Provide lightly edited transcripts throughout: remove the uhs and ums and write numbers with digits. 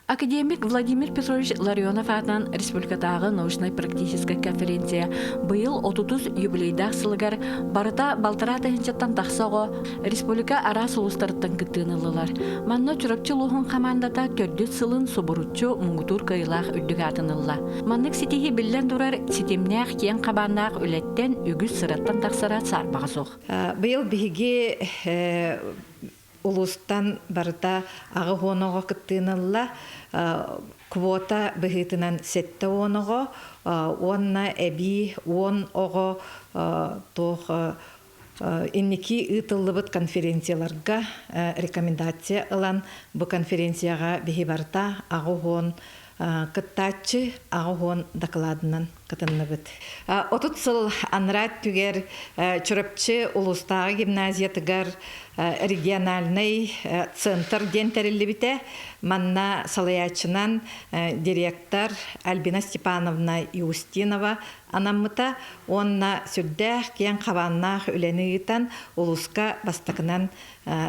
Академик Владимир Петрович Ларионов аатынан республикатааҕы научнай-практическай конференция быйыл 30 юбилейдаах сылыгар барыта балтараа тыһыынчаттан тахса оҕо республика араас улуустарыттан кыттыыны ыллылар. Манна Чурапчы улууһун хамаандата төрдүс сылын субуруччу муҥутуур кыайыылаах үрдүк аатын ылла. Маннык ситиһии биллэн турар ситимнээх киэҥ хабааннаах үлэттэн үгүс сыраттан тахсара саарбаҕа суох. Быйыл биһиги улуустан барыта 80 оҕо кыттыыны ылла. Квота быһыытынан 70 оҕо уонна эбии 10 оҕо туох инники ыытыллыбыт конференцияларга рекомендация ылан бу конференцияҕа биһи барыта 80 кыттааччы 80 докладынан кытынныбыт. 30 сыл анараа өттүгэр Чурапчы улуустааҕы гимназиятыгар региональнай центр диэн тэриллибитэ. Манна салайааччынан директор Альбина Степановна Иустинова анаммыта уонна сүрдээх киэҥ хабааннаах үлэни ыытан улууска бастакынан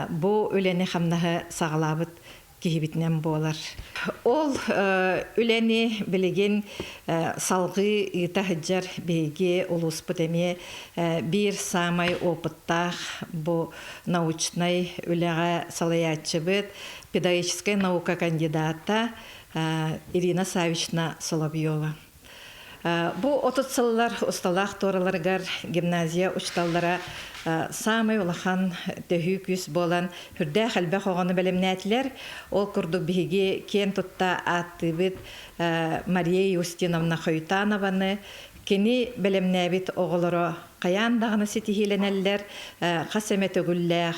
бу үлэни-хамнаһы саҕалаабыт киһибитинэн буолар. Ол үлэни билигин салҕыы ыыта сылдьар биһиги улууспут эмиэ биир саамай опыттаах бу научнай үлэҕэ салайааччыбыт, педагогическай наука кандидата Ирина Савична Соловьева. Бу 30 сыллар усталаах туораларыгар гимназия учууталлара саамай улахан төһүү күүс буолан сүрдээх элбэх оҕону бэлэмнээтилэр. Ол курдук биһиги киэн тутта ааттыыбыт Мария Иустиновна Хоютанованы кини бэлэмнээбит оҕолоро хайаан даҕаны ситиһиилэнэллэр, хас эмэ төгүллээх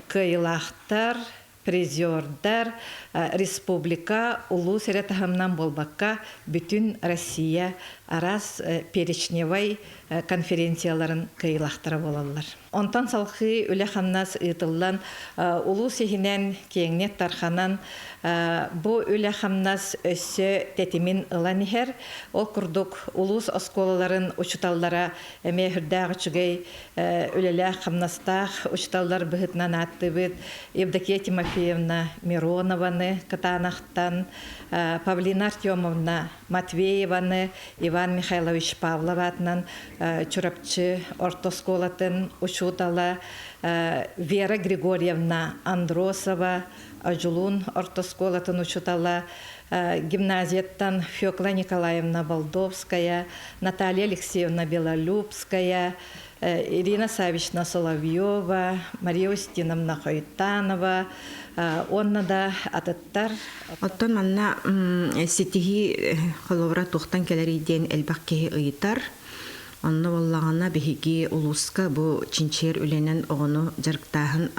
кыайыылаахтар, призердар республика улуус эрэ таһымынан буолбакка бүтүн Россия араас перечневай конференцияларын кыайыылаахтара буолаллар. Онтон салхыы үлэ-хамнас ыытыллан улуус иһинэн киэҥник тарханан бу үлэ-хамнас өссө тэтимин ылан иһэр. Ол курдук улуус оскуолаларын учууталлара эмиэ сүрдээх үчүгэй үлэлээх-хамнастаах учууталлар быһыытынан ааттыыбыт Евдокия Тимофеевна Миронованы Кытаанахтан, Павлина Артемовна Матвееваны, Иван Михайлович Павлов аатынан Чурапчы орто оскуолатын учуутала Вера Григорьевна Андросова, Одьулуун орто оскуолатын учуутала, гимназияттан Фекла Николаевна Болдовская, Наталья Алексеевна Белолюбская, Ирина Савична Соловьева, Мария Устиновна Хойтанова уонна да атыттар. Оттон манна ситиһии холобура туохтан кэлэрий диэн элбэх киһи ыйытар. Онно буоллаҕына биһиги улууска бу чинчийэр үлэнэн оҕону дьарыктааһын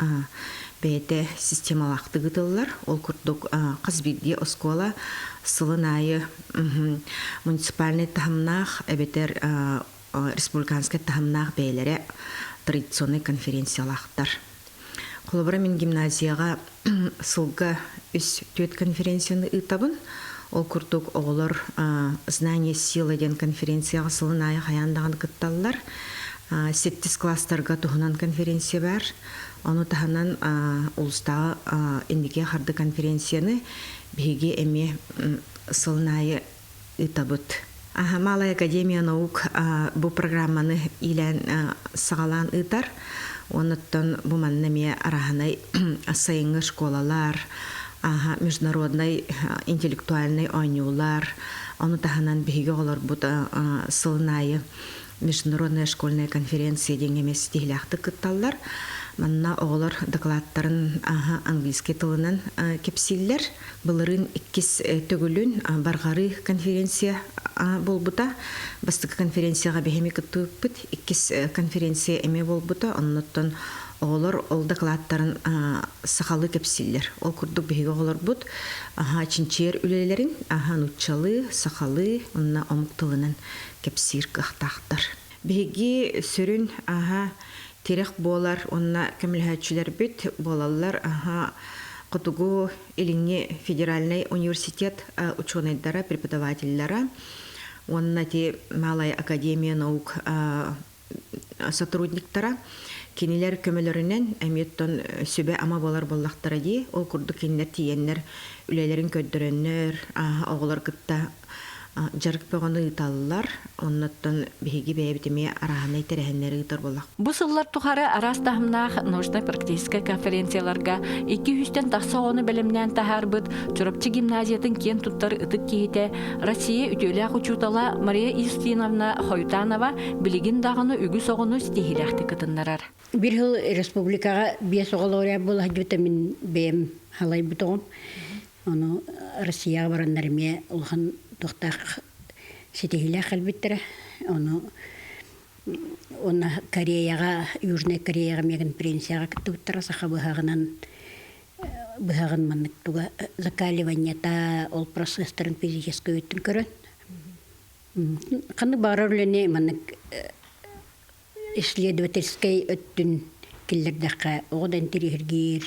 бэйэтэ системалаахтык ыытыллар. Ол курдук хас биирдии оскуола сылын аайы муниципальнай таһымнаах эбэтэр республиканскай таһымнаах бэйэлэрэ традиционнай конференциялаахтар. Холобура, мин гимназияҕа сылга үс түөрт конференцияны ыытабын. Ол курдук оҕолор «Знание сила» диэн конференцияҕа сылын аайы хайаан даҕаны кытталлар. Сэттис класстарга туһунан конференция бар. Ону таһынан улуустааҕы инники харды конференцияны биһиги эмиэ сылын аайы ыытабыт. Малая академия наук бу программаны иилээн саҕалаан ыытар. Онуттан бу манна эмиэ араһынай сайыҥҥы школалар, международнай интеллектуальнай оонньуулар, ону таһынан биһиги оҕолорбут сылын аайы международная школьная конференция диэҥҥэ эмиэ ситиһилээхтик кытталлар. Манна оҕолор докладтарын английский тылынан кэпсииллэр. Былырыын иккис төгүлүн Барҕарыы конференция буолбута. Бастакы конференцияҕа биһими кыттыбыппыт. Иккис конференция эмиэ буолбута. Оннуттан оҕолор ол докладтарын сахалыы кэпсииллэр. Ол курдук биһиги оҕолорбут чинчийэр үлэлэрин нууччалыы, сахалыы уонна омук тылынан кэпсиир кыахтаахтар. Биһиги сүрүн аһа тирэх буолар уонна көмөлөһөөччүлэрбит буолаллар аһа Хотугу Илиҥҥи федеральнай университет учуонайдара, преподавателлара уонна ти Малая академия наук сотрудниктара. Кинилэр көмөлөрүнэн эмиэ оттон сүбэ-ама буолар буоллахтара дии. Ол курдук кинилэр тиийэннэр үлэлэрин көрдөрөннөр, оҕолор кытта дьарык бөҕөнү ыыталлар. Оннуттан биһиги бэйэбит эмиэ арааһынай тэрээһиннэри ыытар буоллах. Бу сыллар тухары араас таһымнаах научнай-практическай конференцияларга 200-тэн тахса оҕону бэлэмнээн таһаарбыт Чурапчы гимназиятын киэн туттар ытык киһитэ, Россия үтүөлээх учуутала Мария Устиновна Хоютанова билигин даҕаны үгүс оҕону ситиһиилээхтик кытыннарар. Бир сыл республикаҕа биэс оҕо лауреат буола сылдьыбыта мин бэйэм халайбыт оҕом. Ону Россияҕа бараннар эмиэ улахан туохтаах ситиһиилээх кэлбиттэрэ. Ону уонна Кореяҕа, Южная Кореяҕа эмиэ конференцияҕа кыттыбыттара саха быһаҕынан быһаҕын маннык туга закаливаниета ол процесстарын физическэй өттүн көрөн ханнык баҕарар үлэни маннык исследовательскай өттүн киллэрдэххэ оҕо да интэриэһиргиир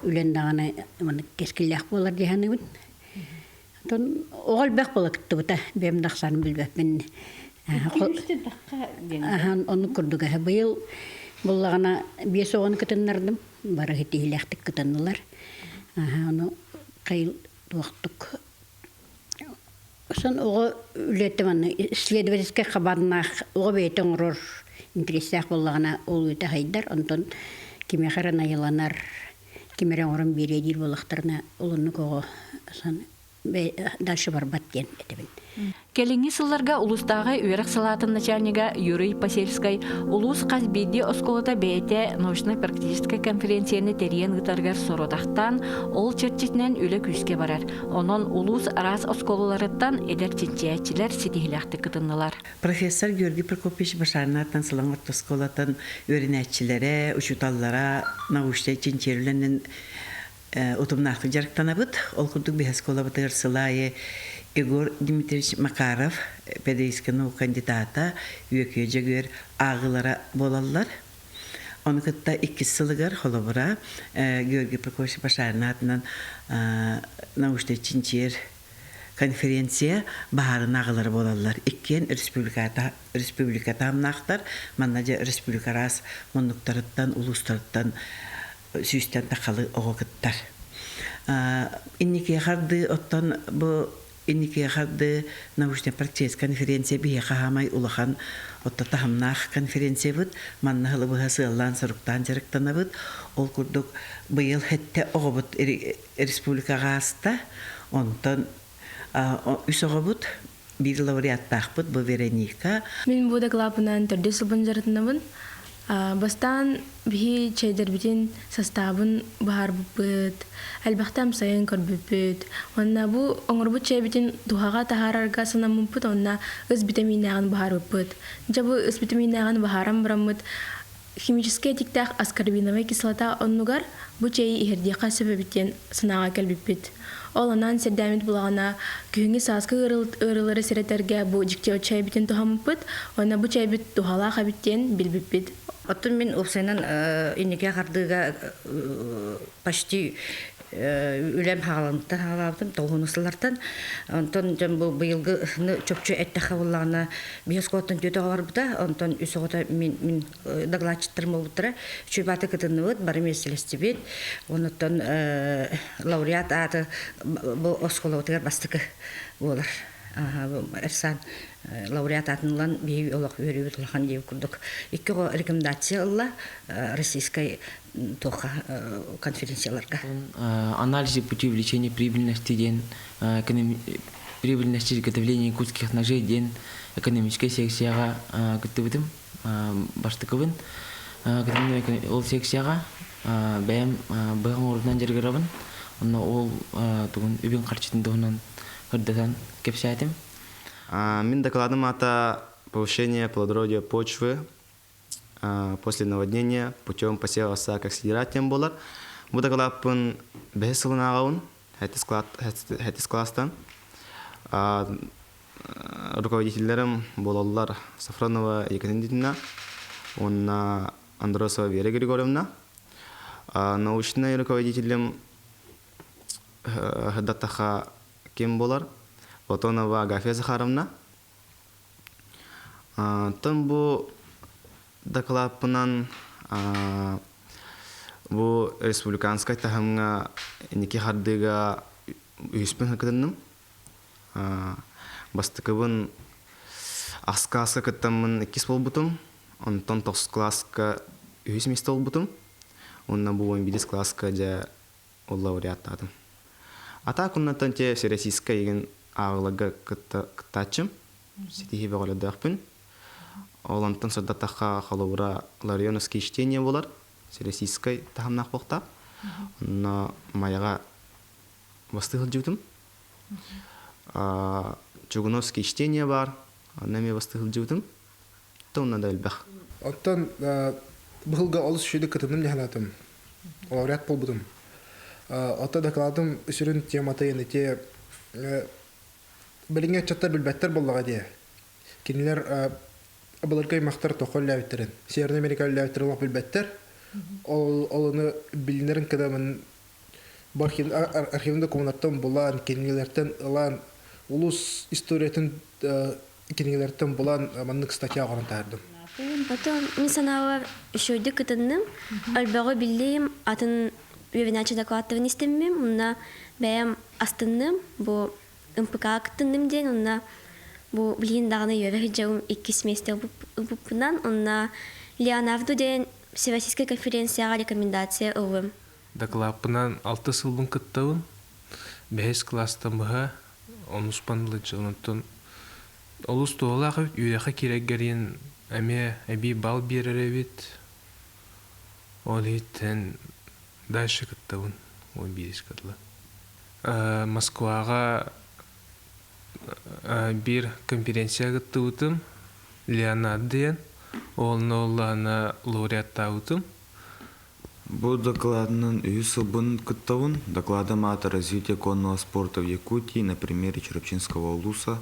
үлэн даҕаны маннык кэскиллээх буолар дии саныыбын. Оттон оҕо элбэх буола кыттыбыта бэйэм да ахсаанын билбэппин. Ахан оннук курдук аһа быйыл буллаҕына биэс оҕону кытыннардым бары ситиһиилээхтик кытыннылар. Аха ону хайыл туохтук Сон оҕо үлэтэ манна исследовательскай хабааннаах оҕо бэйэтэ оҥорор интэриэстээх буоллаҕына ол үлэтэ хайдар, онтон кимиэхэ эрэ найыланар, ким эрэ оҥорон биэриэ диир буоллахтарына ол оннук оҕо сон дальше барбат диэн этэбин. Кэлиҥҥи сылларга улуустааҕы үөрэх салаатын начальнига Юрий Посельскай улуус хас биирдии оскуолата бэйэтэ научнай-практическай конференцияны тэрийэн ыытарыгар сорудахтаан, ол чэрчитинэн үлэ күүскэ барар. Онон улуус араас оскуолаларыттан эдэр чинчийээччилэр ситиһиилээхтик кытыннылар. Профессор Георгий Прокопьевич Башаринаттан Сылаҥ орто оскуолатын үөрэнээччилэрэ, учууталлара научнай чинчийэр үлэнэн утумнаахтык дьарыктанабыт. Ол курдук биһи оскуолабытыгар сыл аайы Егор Дмитриевич Макаров, педагогическай наука кандидата, Үөкүйэ Дьөгүөр ааҕыылара буолаллар. Ону кытта иккис сылыгар холобура Георгий Прокопьевич Башарин аатынан научнай чинчийэр конференция баһаарын ааҕылара буолаллар. Иккиэн республиката республика таһымнаахтар. Манна дьэ республика араас муннуктарыттан, улуустарыттан сүүстэн тахалы оҕо кыттар. Инники харды оттон бу инники харды научно-практическая конференция биһиэхэ хаамай улахан отто таһымнаах конференциябыт. Манна сылы быһа сыаллаан соруктаан дьарыктанабыт. Ол курдук быйыл хэттэ оҕобут республикаҕа ааста. Онтон үс оҕобут биир лауреаттаахпыт бу Вероника. Мин бу дакылаапынан төрдүс сылбын дьарытынабын. Бастаан биһи чэйдэрбитин састаабын быһаарбыппыт, элбэхтэ амсайан көрбүппүт. Уонна бу оҥорбут чэйбитин туһаҕа таһаарарга санаммыппыт уонна ыс битэмииннээҕин быһаарбыппыт. Дьэ бу ыс битэмииннээҕин быһааран бараммыт химическэй этиктээх аскорбиновай кислота оннугар бу чэйи иһэрдиэххэ сөп эбит диэн санааҕа кэлбиппит. Ол анаан сирдээммит булаҕына күһүҥҥү сааскы ыарыылары сэрэтэргэ бу дьикти чэйбитин туһаммыппыт уонна бу чэйбит туһалаах эбит диэн билбиппит. Оттон мин уопсайынан инники хардыыга почти үлэм хааланыттан хаалаабытым тоҕуһуну сыллартан. Онтон дьон бу быйылгы чопчу эттэххэ буоллаҕына биэс оскуолаттан түөрт оҕо барбыта, онтон үс оҕото мин мин докладчиттарым буолбуттара. Үчүгэй бааты кытынныбыт, бары миэстэлэстибит. Онуттан лауреат ааты бу оскуолабытыгар бастакы буолар. Эрсан лауреат аатын ылан биһиги олох үөрүүбүт улахан диэбит курдук. Икки оҕо рекомендация ылла российскай туохха конференцияларга. Анализ пути увеличения прибыльности диэн прибыльности изготовления якутских ножей диэн экономическай секцияҕа кыттыбытым бастакыбын. Ол секцияҕа бэйэм быһа оҥорбутунан дьарыгырабын. Онно ол тугун үбүн харчытын туһунан ырдатан кэпсээтим. Мин докладым аата «Повышение плодородия почвы после наводнения путем посева овса как сидерат» диэн буолар. Бу докладпын бэһис сылын ааҕабын, хэтис класстан. Руководителлэрим буолаллар Сафронова Екатерина уонна Андросова Вера Григорьевна. Научнай руководителем Даттаха ким буолар? Платонова Агафья Захаровна. Оттон бу дакылааппынан Бу республиканскай таһымҥа инники хардыыга үһүспүн кытынным. Бастакыбын ахс кылааска кыттаммын иккис буолбутум. Онтон тохсус кылааска үһүс миэстэ буолбутум. Уонна бу он биирис кылааска дьэ ол лауреаттаатым. А так оннуттан те всероссийскай игин ааҕыларга кыттааччым. Ситиһии бөҕөлөрдөөхпүн. Ол онтон сырдатахха холобура Ларионовские чтения буолар. Всероссийскай таһымнаах буолта. Онно Майаҕа бастыы сылдьыбытым. Чугуновские чтения баар. Онно эмиэ бастыы сылдьыбытым. Онно да элбэх. Оттон быһылга олус үчүгэй кытынным дьаһанатым. Лауреат буолбутум. Ото докладым сүрүн темата ити билиҥҥи ыччаттар билбэттэр буоллаҕа дии. Кинилэр былыргы аймахтар тоҕо үллээбиттэрин, Северная Америка үллээбиттэрин олох билбэттэр. Ол ону билинэрин кыдамын бу архивын докумуоннартан булан, кинилэртэн ылан, улус историятын кинигэлэртэн булан маннык статья оҥорон таһаардым. Потом мин санаабар үчүгэйдик кытынным, элбэҕи биллим, атын үөрэнээччи докладтарын истиммим, онно бэйэм астынным, бу МПК кыттынным диэн, онно бу билигин даҕаны үөрэ сылдьабым иккис миэстэ ылбыппынан, онно Леонардо диэн Всероссийскай конференцияҕа рекомендация ыллым. Дакылааппынан алта сылбын кыттабын, бэһис кылаастан быһа онуспан ылыдьабын, оттон олус туһалаах эбит, үөрэххэ киирэргэрин эмиэ эбии балл биэрэр эбит. Ол иһиттэн дальше кыттабын, ол биирискэ дылы. Москваҕа биир конференция кыттыбытым, Леонард диэн, онно улаана лауреаттаабытым. Бу докладынан үһүс сылбын кыттабын. Докладым аата «Развитие конного спорта в Якутии на примере Чурапчинского улуса».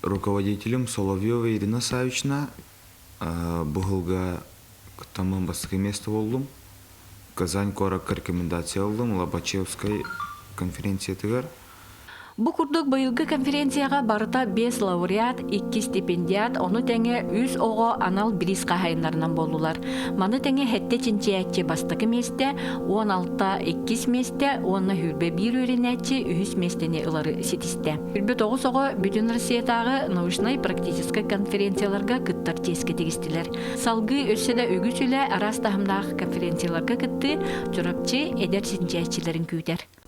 Руководителем Соловьева Ирина Савична быһылга кыттаммын бастакы место буоллум. Казань куоракка рекомендация ыллым Лобачевскай конференциятыгар. Бу курдук быйылгы конференцияҕа барыта биэс лауреат, икки стипендиат, ону тэҥэ үс оҕо анал бириис хаһаайыннарынан буоллулар. Маны тэҥэ сэттэ чинчийээччи бастакы миэстэ, 16 иккис миэстэ уонна 21 үөрэнээччи үһүс миэстэни ылары ситистэ. 29 оҕо Бүтүн Россиятааҕы научнай-практическай конференцияларга кыттар чиэскэ тигистилэр. Салгыы өссө да үгүс үлэ араас таһымнаах конференцияларга кыттыы Чурапчы эдэр чинчийээччилэрин күүтэр.